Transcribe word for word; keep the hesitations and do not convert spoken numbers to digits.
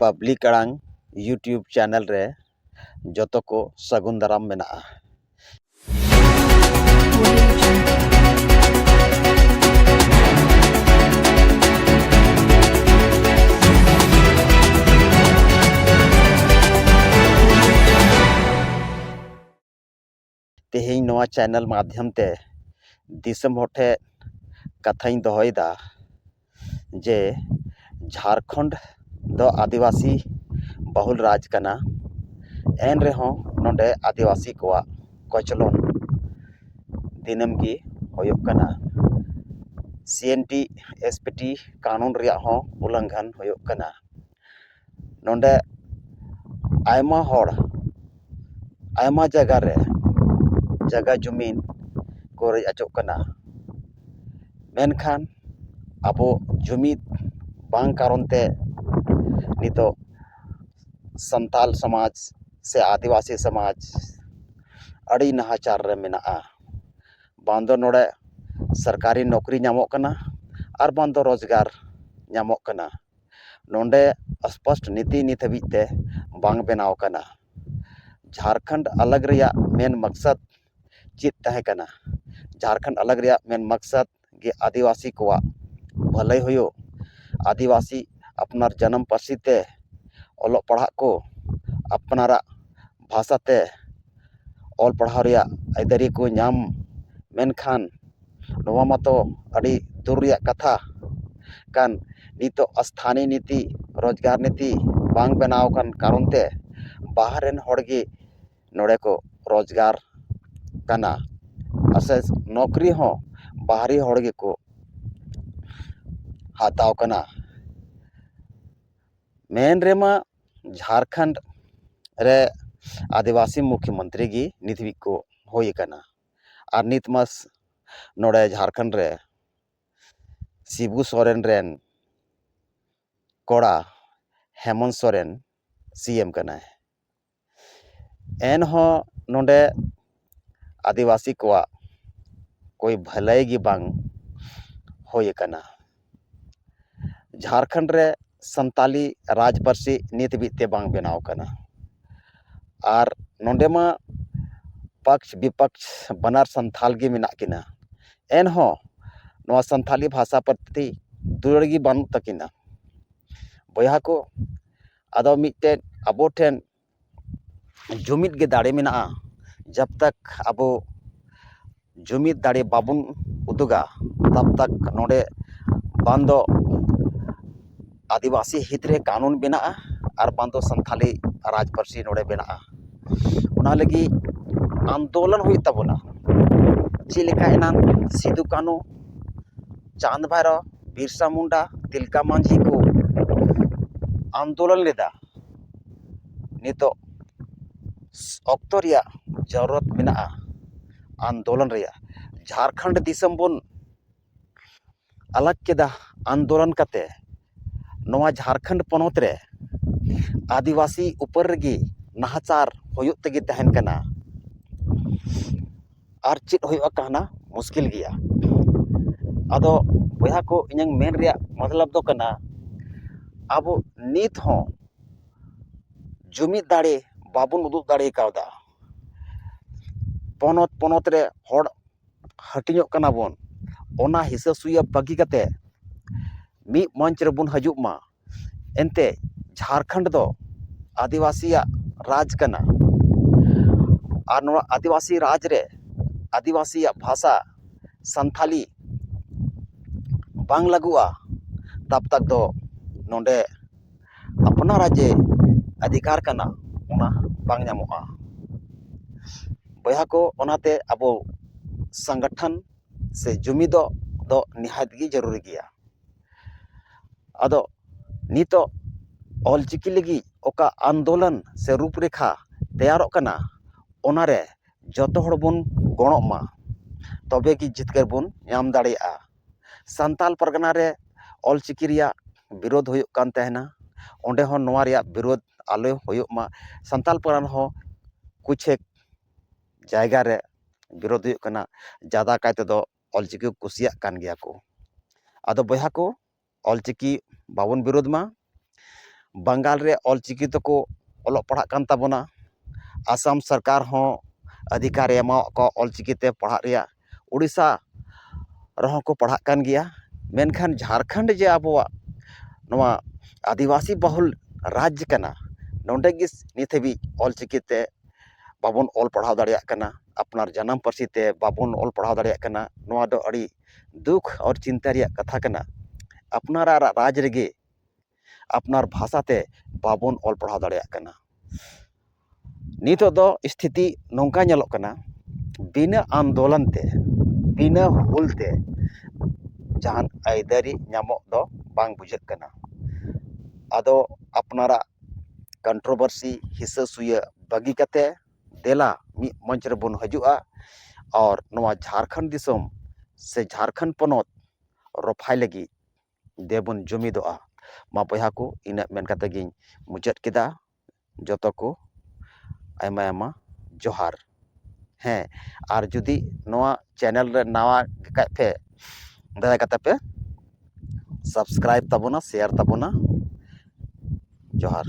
Public ᱟᱲᱟᱝ YouTube channel ᱨᱮ ᱡᱚᱛᱚ ᱠᱚ ᱥᱟᱹᱜᱩᱱ ᱫᱟᱨᱟᱢ ᱢᱮᱱᱟᱜᱼᱟ᱾ ᱛᱮᱦᱮᱧ ᱱᱚᱣᱟ ᱪᱮᱱᱮᱞ ᱢᱟᱫᱽᱫᱷᱚᱢ ᱛᱮ ᱫᱤᱥᱚᱢ ᱦᱚᱲ ᱴᱷᱮᱱ ᱠᱟᱛᱷᱟᱧ ᱫᱚᱦᱚᱭᱮᱫᱟ ᱡᱮ ᱡᱷᱟᱲᱠᱷᱚᱸᱰ ᱫᱚ ᱟᱹᱫᱤᱵᱟᱹᱥᱤ ᱵᱟᱹᱦᱩᱞ ᱨᱟᱡᱽ ᱠᱟᱱᱟ᱾ ᱮᱱ ᱨᱮᱦᱚᱸ ᱱᱚᱰᱮ ᱟᱹᱫᱤᱵᱟᱹᱥᱤ ᱠᱚᱣᱟᱜ ᱠᱚᱪᱞᱚᱱ ᱫᱤᱱᱟᱹᱢ ᱜᱮ ᱦᱩᱭᱩᱜ ᱠᱟᱱᱟ᱾ ᱥᱤ N T S P T ᱠᱟᱹᱱᱩᱱ ᱨᱮᱭᱟᱜ ᱦᱚᱸ ᱩᱞᱞᱚᱝᱜᱷᱚᱱ ᱦᱩᱭᱩᱜ ᱠᱟᱱᱟ᱾ ᱱᱚᱰᱮ ᱟᱭᱢᱟ ᱦᱚᱲ ᱟᱭᱢᱟ ᱡᱟᱭᱜᱟ ᱨᱮ ᱡᱟᱭᱜᱟ ᱡᱩᱢᱤᱱ ᱠᱚ ᱨᱮᱡ ᱚᱪᱚᱜ ᱠᱟᱱᱟ᱾ ᱢᱮᱱᱠᱷᱟᱱ ᱟᱵᱚ ᱡᱩᱢᱤᱫ ᱵᱟᱝ ᱠᱟᱨᱚᱱ ᱛᱮ ᱱᱤᱛᱚᱜ ᱥᱟᱱᱛᱟᱞ ᱥᱚᱢᱟᱡᱽ ᱥᱮ ᱟᱹᱫᱤᱵᱟᱹᱥᱤ ᱥᱚᱢᱟᱡᱽ ᱟᱹᱰᱤ ᱱᱟᱦᱟᱪᱟᱨ ᱨᱮ ᱢᱮᱱᱟᱜᱼᱟ᱾ ᱵᱟᱝ ᱫᱚ ᱱᱚᱰᱮ ᱥᱚᱨᱠᱟᱨᱤ ᱱᱚᱠᱨᱤ ᱧᱟᱢᱚᱜ ᱠᱟᱱᱟ, ᱟᱨ ᱵᱟᱝ ᱫᱚ ᱨᱳᱡᱽᱜᱟᱨ ᱧᱟᱢᱚᱜ ᱠᱟᱱᱟ᱾ ᱱᱚᱰᱮ ᱥᱯᱚᱥᱴ ᱱᱤᱛᱤ ᱱᱤᱛ ᱦᱟᱹᱵᱤᱡ ᱛᱮ ᱵᱟᱝ ᱵᱮᱱᱟᱣ ᱟᱠᱟᱱᱟ᱾ ᱡᱷᱟᱲᱠᱷᱚᱸᱰ ᱟᱞᱟᱜᱽ ᱨᱮᱭᱟᱜ ᱢᱮᱱ ᱢᱟᱠᱥᱟᱫ ᱪᱮᱫ ᱛᱟᱦᱮᱸ ᱠᱟᱱᱟ? ᱡᱷᱟᱲᱠᱷᱚᱸᱰ ᱟᱞᱟᱜᱽ ᱨᱮᱭᱟᱜ ᱢᱮᱱ ᱢᱟᱠᱥᱟᱫ ᱜᱮ ᱟᱹᱫᱤᱵᱟᱹᱥᱤ ᱠᱚᱣᱟᱜ ᱵᱷᱟᱹᱞᱟᱹᱭ ᱦᱩᱭᱩᱜ, ᱟᱹᱫᱤᱵᱟᱹᱥᱤ ᱟᱯᱱᱟᱨ ᱡᱟᱱᱟᱢ ᱯᱟᱹᱨᱥᱤ ᱛᱮ ᱚᱞᱚᱜ ᱯᱟᱲᱦᱟᱜ ᱠᱚ, ᱟᱯᱱᱟᱨᱟᱜ ᱵᱷᱟᱥᱟ ᱛᱮ ᱚᱞ ᱯᱟᱲᱦᱟᱣ ᱨᱮᱭᱟᱜ ᱟᱹᱭᱫᱟᱹᱨᱤ ᱠᱚ ᱧᱟᱢ᱾ ᱢᱮᱱᱠᱷᱟᱱ ᱱᱚᱣᱟ ᱢᱟᱛᱚ ᱟᱹᱰᱤ ᱫᱩᱠ ᱨᱮᱭᱟᱜ ᱠᱟᱛᱷᱟ ᱠᱟᱱ᱾ ᱱᱤᱛᱚᱜ ᱥᱛᱷᱟᱱᱤ ᱱᱤᱛᱤ, ᱨᱳᱡᱽᱜᱟᱨ ᱱᱤᱛᱤ ᱵᱟᱝ ᱵᱮᱱᱟᱣ ᱟᱠᱟᱱ ᱠᱟᱨᱚᱱ ᱛᱮ ᱵᱟᱦᱨᱮ ᱨᱮᱱ ᱦᱚᱲ ᱜᱮ ᱱᱚᱰᱮ ᱠᱚ ᱨᱳᱡᱽᱜᱟᱨ ᱠᱟᱱᱟ᱾ ᱟᱨ ᱥᱮ ᱱᱚᱠᱨᱤ ᱦᱚᱸ ᱵᱟᱦᱨᱮ ᱦᱚᱲ ᱜᱮᱠᱚ ᱦᱟᱛᱟᱣ ᱠᱟᱱᱟ᱾ ᱢᱮᱱ ᱨᱮᱢᱟ ᱡᱷᱟᱲᱠᱷᱚᱸᱰ ᱨᱮ ᱟᱹᱫᱤᱵᱟᱹᱥᱤ ᱢᱩᱠᱷᱭᱚᱢᱚᱱᱛᱨᱤ ᱜᱮ ᱱᱤᱛ ᱦᱟᱹᱵᱤᱡ ᱠᱚ ᱦᱩᱭ ᱟᱠᱟᱱᱟ᱾ ᱟᱨ ᱱᱤᱛ ᱢᱟ ᱱᱚᱰᱮ ᱡᱷᱟᱲᱠᱷᱚᱸᱰ ᱨᱮ ᱥᱤᱵᱩ ᱥᱚᱨᱮᱱ ᱨᱮᱱ ᱠᱚᱲᱟ ᱦᱮᱢᱚᱱᱛ ᱥᱚᱨᱮᱱ ᱥᱤ ᱮᱢ ᱠᱟᱱᱟᱭ᱾ ᱮᱱᱦᱚᱸ ᱱᱚᱰᱮ ᱟᱹᱫᱤᱵᱟᱹᱥᱤ ᱠᱚᱣᱟᱜ ᱠᱳᱭ ᱵᱷᱟᱹᱞᱟᱹᱭ ᱜᱮ ᱵᱟᱝ ᱦᱩᱭ ᱟᱠᱟᱱᱟ᱾ ᱡᱷᱟᱲᱠᱷᱚᱸᱰ ᱨᱮ ᱥᱟᱱᱛᱟᱞᱤ ᱨᱟᱡᱽ ᱯᱟᱹᱨᱥᱤ ᱱᱤᱛ ᱦᱟᱹᱵᱤᱡ ᱛᱮ ᱵᱟᱝ ᱵᱮᱱᱟᱣ ᱠᱟᱱᱟ᱾ ᱟᱨ ᱱᱚᱰᱮ ᱢᱟ ᱯᱟᱠᱥ ᱵᱤᱯᱟᱠᱥ ᱵᱟᱱᱟᱨ ᱥᱟᱱᱛᱷᱟᱞ ᱜᱮ ᱢᱮᱱᱟᱜ ᱠᱤᱱᱟ, ᱮᱱᱦᱚᱸ ᱱᱚᱣᱟ ᱥᱟᱱᱛᱷᱟᱞᱤ ᱵᱷᱟᱥᱟ ᱯᱨᱚᱛᱤ ᱫᱩᱞᱟᱹᱲ ᱜᱮ ᱵᱟᱹᱱᱩᱜ ᱛᱟᱹᱠᱤᱱᱟ᱾ ᱵᱚᱭᱦᱟ ᱠᱚ, ᱟᱫᱚ ᱢᱤᱫᱴᱮᱱ ᱟᱵᱚ ᱴᱷᱮᱱ ᱡᱩᱢᱤᱫ ᱜᱮ ᱫᱟᱲᱮ ᱢᱮᱱᱟᱜᱼᱟ᱾ ᱡᱟᱵ ᱛᱟᱠ ᱟᱵᱚ ᱡᱩᱢᱤᱫ ᱫᱟᱲᱮ ᱵᱟᱵᱚᱱ ᱩᱫᱩᱜᱟ, ᱛᱟᱵ ᱛᱟᱠ ᱱᱚᱰᱮ ᱵᱟᱝ ᱫᱚ ᱟᱹᱫᱤᱵᱟᱹᱥᱤ ᱦᱤᱛ ᱨᱮ ᱠᱟᱹᱱᱩᱱ ᱵᱮᱱᱟᱜᱼᱟ, ᱟᱨ ᱵᱟᱝ ᱫᱚ ᱥᱟᱱᱛᱷᱟᱞᱤ ᱨᱟᱡᱽ ᱯᱟᱹᱨᱥᱤ ᱱᱚᱰᱮ ᱵᱮᱱᱟᱜᱼᱟ᱾ ᱚᱱᱟ ᱞᱟᱹᱜᱤᱫ ᱟᱱᱫᱳᱞᱚᱱ ᱦᱩᱭᱩᱜ ᱛᱟᱵᱚᱱᱟ᱾ ᱪᱮᱫ ᱞᱮᱠᱟ ᱮᱱᱟᱝ ᱥᱤᱫᱩ ᱠᱟᱹᱱᱩ, ᱪᱟᱸᱫᱽ ᱵᱷᱟᱭᱨᱚ, ᱵᱤᱨᱥᱟ ᱢᱩᱱᱰᱟ, ᱛᱤᱞᱠᱟ ᱢᱟᱹᱡᱷᱤ ᱠᱚ ᱟᱱᱫᱳᱞᱚᱱ ᱞᱮᱫᱟ, ᱱᱤᱛᱚᱜ ᱚᱠᱛᱚ ᱨᱮᱭᱟᱜ ᱡᱟᱹᱨᱩᱲᱟᱛ ᱢᱮᱱᱟᱜᱼᱟ ᱟᱱᱫᱳᱞᱚᱱ ᱨᱮᱭᱟᱜ᱾ ᱡᱷᱟᱲᱠᱷᱚᱸᱰ ᱫᱤᱥᱚᱢ ᱵᱚᱱ ᱟᱞᱟᱜᱽ ᱠᱮᱫᱟ ᱟᱱᱫᱳᱞᱚᱱ ᱠᱟᱛᱮ᱾ ᱱᱚᱣᱟ ᱡᱷᱟᱲᱠᱷᱚᱸᱰ ᱯᱚᱱᱚᱛ ᱨᱮ ᱟᱹᱫᱤᱵᱟᱹᱥᱤ ᱩᱯᱚᱨ ᱨᱮᱜᱮ ᱱᱟᱦᱟᱪᱟᱨ ᱦᱩᱭᱩᱜ ᱛᱮᱜᱮ ᱛᱟᱦᱮᱱ ᱠᱟᱱᱟ᱾ ᱟᱨ ᱪᱮᱫ ᱦᱩᱭᱩᱜᱼᱟ ᱠᱟᱱᱟ ᱢᱩᱥᱠᱤᱞ ᱜᱮᱭᱟ᱾ ᱟᱫᱚ ᱵᱚᱭᱦᱟ ᱠᱚ, ᱤᱧᱟᱹᱝ ᱢᱮᱱ ᱨᱮᱭᱟᱜ ᱢᱚᱛᱞᱚᱵ ᱫᱚ ᱠᱟᱱᱟ, ᱟᱵᱚ ᱱᱤᱛ ᱦᱚᱸ ᱡᱩᱢᱤᱫ ᱫᱟᱲᱮ ᱵᱟᱵᱚᱱ ᱩᱫᱩᱜ ᱫᱟᱲᱮ ᱠᱟᱣᱫᱟ᱾ ᱯᱚᱱᱚᱛ ᱯᱚᱱᱚᱛ ᱨᱮ ᱦᱚᱲ ᱦᱟᱹᱴᱤᱧᱚᱜ ᱠᱟᱱᱟ ᱵᱚᱱ᱾ ᱚᱱᱟ ᱦᱤᱥᱟᱹ ᱥᱩᱭᱟᱹ ᱵᱟᱹᱜᱤ ᱠᱟᱛᱮ ᱢᱤᱫ ᱢᱚᱧᱪ ᱨᱮᱵᱚᱱ ᱦᱤᱡᱩᱜ ᱢᱟ᱾ ᱮᱱᱛᱮ ᱡᱷᱟᱲᱠᱷᱚᱸᱰ ᱫᱚ ᱟᱹᱫᱤᱵᱟᱹᱥᱤᱭᱟᱜ ᱨᱟᱡᱽ ᱠᱟᱱᱟ᱾ ᱟᱨ ᱱᱚᱣᱟ ᱟᱹᱫᱤᱵᱟᱹᱥᱤ ᱨᱟᱡᱽ ᱨᱮ ᱟᱹᱫᱤᱵᱟᱹᱥᱤᱭᱟᱜ ᱵᱷᱟᱥᱟ ᱥᱟᱱᱛᱷᱟᱞᱤ ᱵᱟᱝ ᱞᱟᱹᱜᱩᱜᱼᱟ, ᱛᱟᱵ ᱛᱟᱠ ᱫᱚ ᱱᱚᱰᱮ ᱟᱯᱱᱟᱨᱟᱜ ᱡᱮ ᱚᱫᱷᱤᱠᱟᱨ ᱠᱟᱱᱟ, ᱚᱱᱟ ᱵᱟᱝ ᱧᱟᱢᱚᱜᱼᱟ᱾ ᱵᱚᱭᱦᱟ ᱠᱚ, ᱚᱱᱟᱛᱮ ᱟᱵᱚ ᱥᱚᱝᱜᱚᱴᱷᱚᱱ ᱥᱮ ᱡᱩᱢᱤᱫᱚᱜ ᱫᱚ ᱱᱤᱦᱟᱹᱛ ᱜᱮ ᱡᱟᱹᱨᱩᱨᱤ ᱜᱮᱭᱟ᱾ ᱟᱫᱚ ᱱᱤᱛᱚᱜ ᱚᱞᱪᱤᱠᱤ ᱞᱟᱹᱜᱤᱫ ᱚᱠᱟ ᱟᱱᱫᱳᱞᱚᱱ ᱥᱮ ᱨᱩᱯᱨᱮᱠᱷᱟ ᱛᱮᱭᱟᱨᱚᱜ ᱠᱟᱱᱟ, ᱚᱱᱟᱨᱮ ᱡᱚᱛᱚ ᱦᱚᱲ ᱵᱚᱱ ᱜᱚᱲᱚᱜ ᱢᱟ, ᱛᱚᱵᱮ ᱜᱮ ᱡᱤᱛᱠᱟᱹᱨ ᱵᱚᱱ ᱧᱟᱢ ᱫᱟᱲᱮᱭᱟᱜᱼᱟ᱾ ᱥᱟᱱᱛᱟᱞ ᱯᱟᱨᱜᱟᱱᱟ ᱨᱮ ᱚᱞᱪᱤᱠᱤ ᱨᱮᱭᱟᱜ ᱵᱤᱨᱳᱫᱷ ᱦᱩᱭᱩᱜ ᱠᱟᱱ ᱛᱟᱦᱮᱱᱟ, ᱚᱸᱰᱮ ᱦᱚᱸ ᱱᱚᱣᱟ ᱨᱮᱭᱟᱜ ᱵᱤᱨᱳᱫᱷ ᱟᱞᱚ ᱦᱩᱭᱩᱜ ᱢᱟ᱾ ᱥᱟᱱᱛᱟᱞ ᱯᱟᱨᱜᱟᱱᱟ ᱦᱚᱸ ᱠᱩᱪᱷᱮᱠ ᱡᱟᱭᱜᱟ ᱨᱮ ᱵᱤᱨᱳᱫᱷ ᱦᱩᱭᱩᱜ ᱠᱟᱱᱟ, ᱡᱟᱫᱟ ᱠᱟᱭ ᱛᱮᱫᱚ ᱚᱞᱪᱤᱠᱤ ᱠᱚ ᱠᱩᱥᱤᱭᱟᱜ ᱠᱟᱱ ᱜᱮᱭᱟ ᱠᱚ᱾ ᱟᱫᱚ ᱵᱚᱭᱦᱟ ᱠᱚ, ᱚᱞᱪᱤᱠᱤ ᱵᱟᱵᱚᱱ ᱵᱤᱨᱳᱫᱷ ᱢᱟ᱾ ᱵᱟᱝᱜᱟᱞ ᱨᱮ ᱚᱞᱪᱤᱠᱤ ᱛᱮᱠᱚ ᱚᱞᱚᱜ ᱯᱟᱲᱦᱟᱜ ᱠᱟᱱ ᱛᱟᱵᱚᱱᱟ᱾ ᱟᱥᱟᱢ ᱥᱚᱨᱠᱟᱨ ᱦᱚᱸ ᱚᱫᱷᱤᱠᱟᱨ ᱮ ᱮᱢᱟᱣᱟᱫ ᱠᱚᱣᱟ ᱚᱞᱪᱤᱠᱤ ᱛᱮ ᱯᱟᱲᱦᱟᱜ ᱨᱮᱭᱟᱜ᱾ ᱩᱲᱤᱥᱥᱟ ᱨᱮᱦᱚᱸ ᱠᱚ ᱯᱟᱲᱦᱟᱜ ᱠᱟᱱ ᱜᱮᱭᱟ᱾ ᱢᱮᱱᱠᱷᱟᱱ ᱡᱷᱟᱲᱠᱷᱚᱸᱰ ᱡᱮ ᱟᱵᱚᱣᱟᱜ ᱱᱚᱣᱟ ᱟᱹᱫᱤᱵᱟᱹᱥᱤ ᱵᱟᱦᱩᱞ ᱨᱟᱡᱽ ᱠᱟᱱᱟ, ᱱᱚᱰᱮ ᱜᱮ ᱱᱤᱛ ᱦᱟᱹᱵᱤᱡ ᱚᱞᱪᱤᱠᱤ ᱛᱮ ᱵᱟᱵᱚᱱ ᱚᱞ ᱯᱟᱲᱦᱟᱣ ᱫᱟᱲᱮᱭᱟᱜ ᱠᱟᱱᱟ, ᱟᱯᱱᱟᱨ ᱡᱟᱱᱟᱢ ᱯᱟᱹᱨᱥᱤ ᱛᱮ ᱵᱟᱵᱚᱱ ᱚᱞ ᱯᱟᱲᱦᱟᱣ ᱫᱟᱲᱮᱭᱟᱜ ᱠᱟᱱᱟ᱾ ᱱᱚᱣᱟ ᱫᱚ ᱟᱹᱰᱤ ᱫᱩᱠ ᱟᱨ ᱪᱤᱱᱛᱟ ᱨᱮᱭᱟᱜ ᱠᱟᱛᱷᱟ ᱠᱟᱱᱟ᱾ ᱟᱯᱱᱟᱨᱟᱜ ᱨᱟᱡᱽ ᱨᱮᱜᱮ ᱟᱯᱱᱟᱨ ᱵᱷᱟᱥᱟ ᱛᱮ ᱵᱟᱵᱚᱱ ᱚᱞ ᱯᱟᱲᱦᱟᱣ ᱫᱟᱲᱮᱭᱟᱜ ᱠᱟᱱᱟ᱾ ᱱᱤᱛᱚᱜ ᱫᱚ ᱥᱛᱷᱤᱛᱤ ᱱᱚᱝᱠᱟ ᱧᱮᱞᱚᱜ ᱠᱟᱱᱟ, ᱵᱤᱱᱟᱹ ᱟᱱᱫᱳᱞᱚᱱ ᱛᱮ, ᱵᱤᱱᱟᱹ ᱦᱩᱞ ᱛᱮ ᱡᱟᱦᱟᱱ ᱟᱹᱭᱫᱟᱹᱨᱤ ᱧᱟᱢᱚᱜ ᱫᱚ ᱵᱟᱝ ᱵᱩᱡᱷᱟᱹᱜ ᱠᱟᱱᱟ᱾ ᱟᱫᱚ ᱟᱯᱱᱟᱨᱟᱜ ᱠᱚᱱᱴᱨᱳᱵᱷᱟᱨᱥᱤ, ᱦᱤᱥᱟᱹ ᱥᱩᱭᱟᱹ ᱵᱟᱹᱜᱤ ᱠᱟᱛᱮ ᱫᱮᱞᱟ ᱢᱤᱫ ᱢᱚᱧᱪ ᱨᱮᱵᱚᱱ ᱦᱤᱡᱩᱜᱼᱟ ᱟᱨ ᱱᱚᱣᱟ ᱡᱷᱟᱲᱠᱷᱚᱸᱰ ᱫᱤᱥᱚᱢ ᱥᱮ ᱡᱷᱟᱲᱠᱷᱚᱸᱰ ᱯᱚᱱᱚᱛ ᱨᱚᱯᱷᱟᱭ ᱞᱟᱹᱜᱤᱫ ᱫᱮᱵᱚᱱ ᱡᱩᱢᱤᱫᱚᱜᱼᱟ᱾ ᱢᱟ ᱵᱚᱭᱦᱟ ᱠᱚ, ᱤᱱᱟᱹᱜ ᱢᱮᱱ ᱠᱟᱛᱮ ᱜᱤᱧ ᱢᱩᱪᱟᱹᱫ ᱠᱮᱫᱟ᱾ ᱡᱚᱛᱚ ᱠᱚ ᱟᱭᱢᱟ ᱟᱭᱢᱟ ᱡᱚᱦᱟᱨ᱾ ᱦᱮᱸ, ᱟᱨ ᱡᱩᱫᱤ ᱱᱚᱣᱟ ᱪᱮᱱᱮᱞ ᱨᱮ ᱱᱟᱣᱟ ᱠᱷᱟᱡ ᱯᱮ, ᱫᱟᱭᱟ ᱠᱟᱛᱮ ᱯᱮ ᱥᱟᱵᱥᱠᱨᱟᱭᱤᱵ ᱛᱟᱵᱚᱱᱟ, ᱥᱮᱭᱟᱨ ᱛᱟᱵᱚᱱᱟ᱾ ᱡᱚᱦᱟᱨ᱾